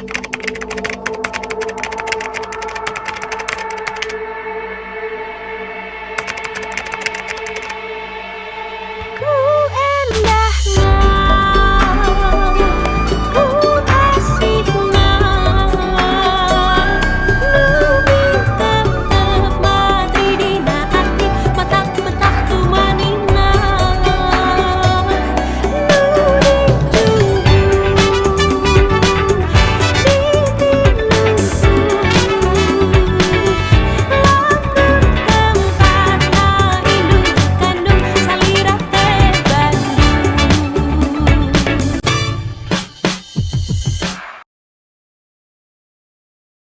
Ku endahna, ku asihna, nu tetep matri dina ati, matak betah tumanina, nu dijunjung ditiluhur, langgeng tempatna indung kandung salira teh Bandung.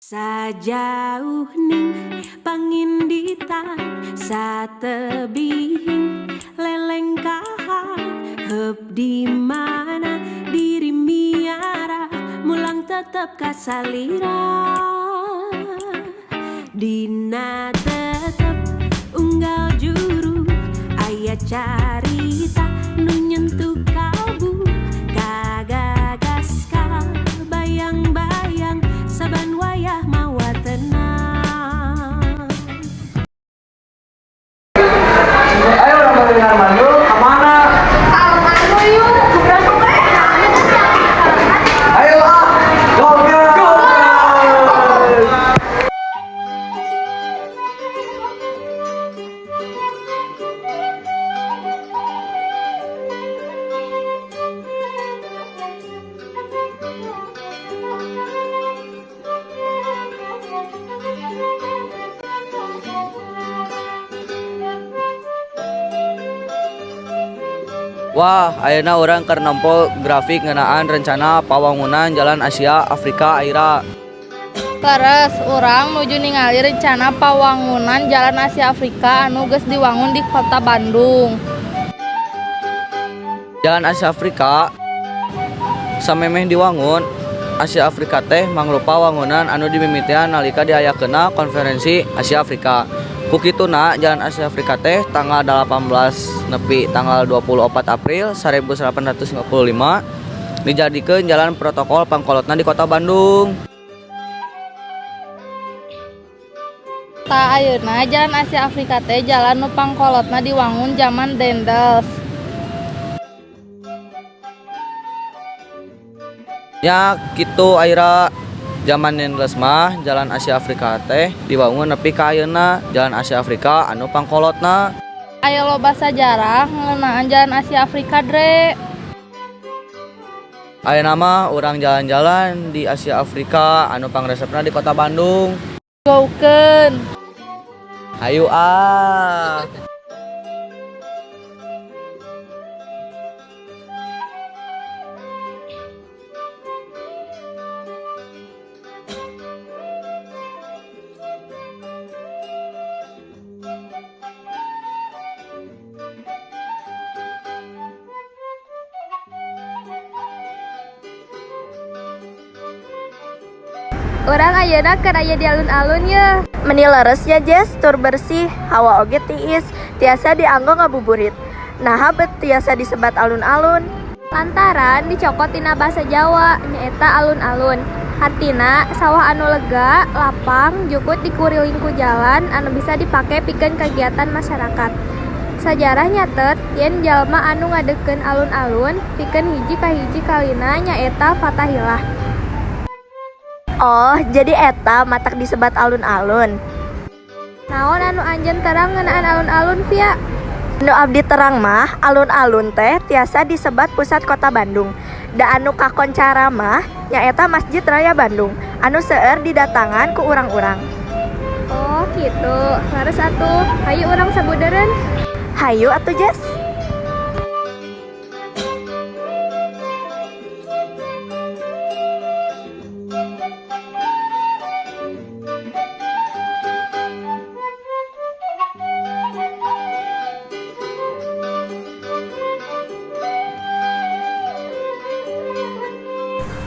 Sajauh ning panginditan, satebihing lelengkahan, heup di mana diri miara, mulang tetep ka salira, dina tetep unggal juru aya carita nu nyentuh kalbu, kagagas ka bayang-bayang saban wayah mawa tenang. Ayo urang balik Bandung kemana? Alun-alun yuk. Ayo ah, go go go! Wah, ayeuna urang keur nempo grafik ngeunaan rencana pawangunan Jalan Asia Afrika, Aira. Leres, urang nuju ningali rencana pawangunan Jalan Asia Afrika anu geus diwangun di Kota Bandung. Jalan Asia Afrika samemeh diwangun, Asia Afrika teh mangrupa wangunan anu dimimitian nalika diayakeunna Konferensi Asia Afrika. Ku kituna Jalan Asia Afrika teh tanggal 18 nepi tanggal 24 April 1855 dijadikeun jalan protokol pangkolotna di Kota Bandung. Tah, ayeuna Jalan Asia Afrika teh jalan nu pangkolotna diwangun jaman Daendels. Ya kitu, Aira, jaman Daendels mah Jalan Asia Afrika teh diwangun nepi ka ayeuna Jalan Asia Afrika anu pangkolotna. Aya loba sajarah ngeunaan Jalan Asia Afrika, Dre. Ayeuna mah urang jalan-jalan di Asia Afrika anu pangresepna di Kota Bandung. Gokeun. Hayu ah. Urang ayeuna keur aya di alun-alun yeuh. Meni leres nya, Jess, tur bersih, hawa oge tiis, tiasa dianggo ngabuburit. Naha bet tiasa disebat alun-alun? Lantaran dicokot tina basa Jawa nyaeta alun-alun. Hartina sawah anu lega, lapang, jukut dikuriling ku jalan anu bisa dipake pikeun kagiatan masyarakat. Sajarah nyatet yen jalma anu ngadegkeun alun-alun pikeun hiji ka hiji kalina nyaeta Fatahillah. Oh, jadi eta matak disebat alun-alun. Naon anu anjeun terang ngeunaan alun-alun, Via? Nu abdi terang mah alun-alun teh tiasa disebat pusat kota Bandung. Da anu kakoncara mah nyaeta Masjid Raya Bandung anu seueur didatangan ku urang-urang. Oh, gitu. Leres atuh. Hayu urang sabudeureun. Hayu atuh, Jess.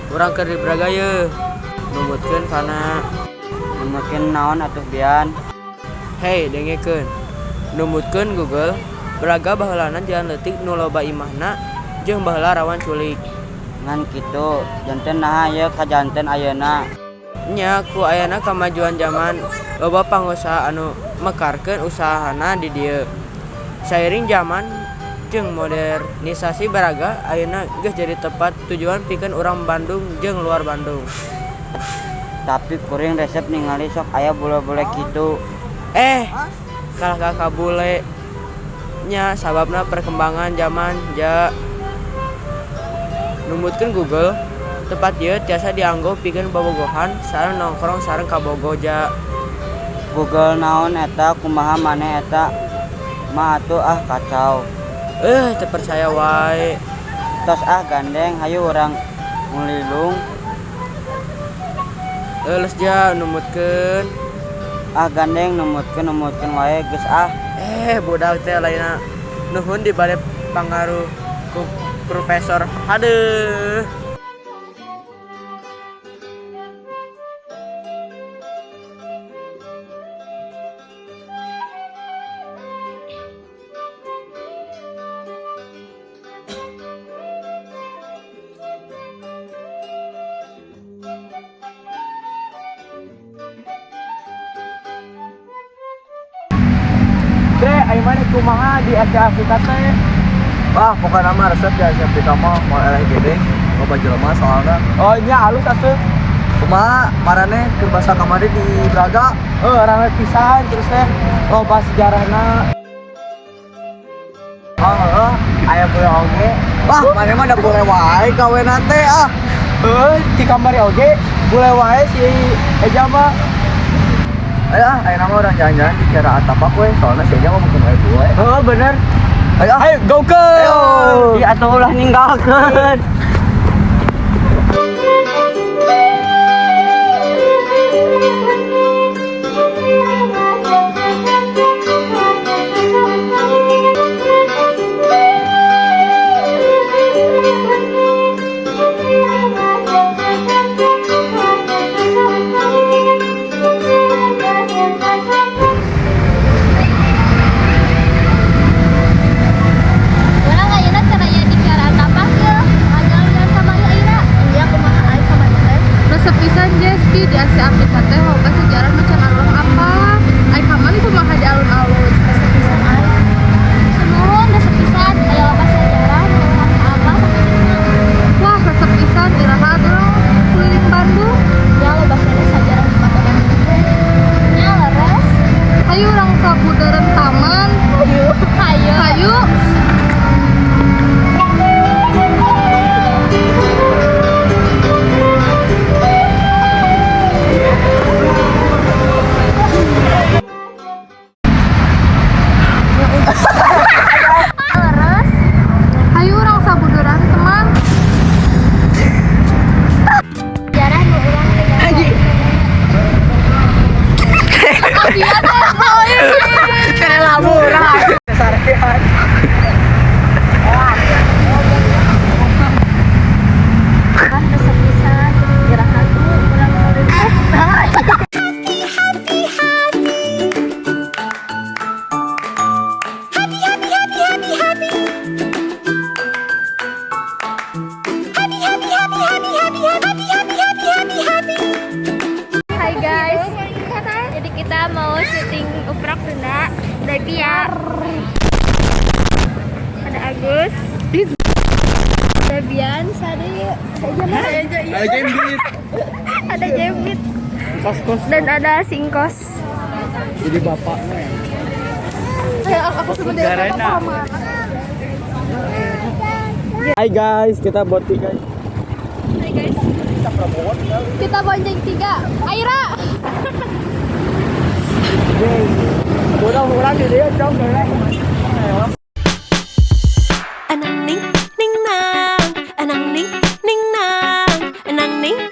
Urang keur di Braga yeuh. Numutkeun kana Numutkeun naon atuh, Bian? Hei, dengekeun. Numutkeun Google, Braga baheulana jalan leutik nu loba imahna jeung baheula rawan culik. Ngan kitu, janten naha ieu kajanten ayeuna? Nya ku ayana kamajuan jaman, loba pangusaha anu mekarkeun usahana di dieu. Sairing jaman jeung modernisasi, Braga ayeuna geus jadi tempat tujuan pikeun urang Bandung jeung luar Bandung. Tapi kuring resep ningali sok aya bule-bule kitu. Eh, kalah ka bule nya, sababna perkembangan jaman, ja. Numutkeun Google, tempat ieu tiasa dianggo pikeun bobogohan sareng nongkrong sareng kabogoh, ja. Google naon eta, kumaha maneh eta mah atuh, ah kacau. Eh, teu percaya wae. Tos ah gandeng, hayu urang ngulilung. Leles, ja, numutkeun. Ah gandeng, numutkeun numutkeun wae, geus ah. Eh, budak teh lainna nuhun dibade pangaruh ku profesor. Hadeuh. Bre, ayo mana kumaha di Asia Afrika teh? Wah, pokoknya mah resep di Asia Afrika mah moal eleh gede, loba jelema soalna. Oh nya, alus atuh. Kumaha maraneh keur basa kamari di Braga? Oh, rame pisan, terus teh loba sejarahna. Oh, oh, aya bule oge. Wah, maneh mah da bule wae kawena teh ah. Heuh, di kamari oge bule wae si Eja mah. Ayo ah, ayeuna mah urang jalan-jalan di Kiara Atapak we, soalna si Eja mah mungkin wae bule. Heeh, bener. Ayo ah. Ayo go ke. Ayo. Ih, atuh ulah ninggalkeun. Urang ayeuna teu aya di Kiara Tapak yeuh. Jalan-jalan ka mana Ira? Iya, kumaha ai kamari teh? Resep pisan, Jespi, di Asia Afrika teh loba sejarah nu can arurang apal. Ai kamari kumaha di alun-alun? Resep pisan ai. Sumuhun, resep pisan aya loba sejarah nu urang teu apal sakituna. Wah, resep pisan, iraha atuh urang keliling Bandung? Ya loba keneh sajarah di kota Bandung teh. Nya leres. Hayu urang sabudeureun taman. Hayu. Hayu. Leres. Hayu urang sabudeureun teman. Sejarah nu urang teu nyaho. Ah, resep pisan. Iraha tuh urang keliling. Hai guys, jadi kita mau syuting Uprak Sunda dari Pia. Ada Agus, ada Bian, ada Ada Jembit. ada Jembit, dan ada Singkos. Jadi bapak. Aku sebenarnya apa? Hai guys, kita buat tiga. Hai guys, Kita bonceng tiga. Aira. Udah urang di dieu dong. Anang ning ning nang, anang ning ning nang, anang ning.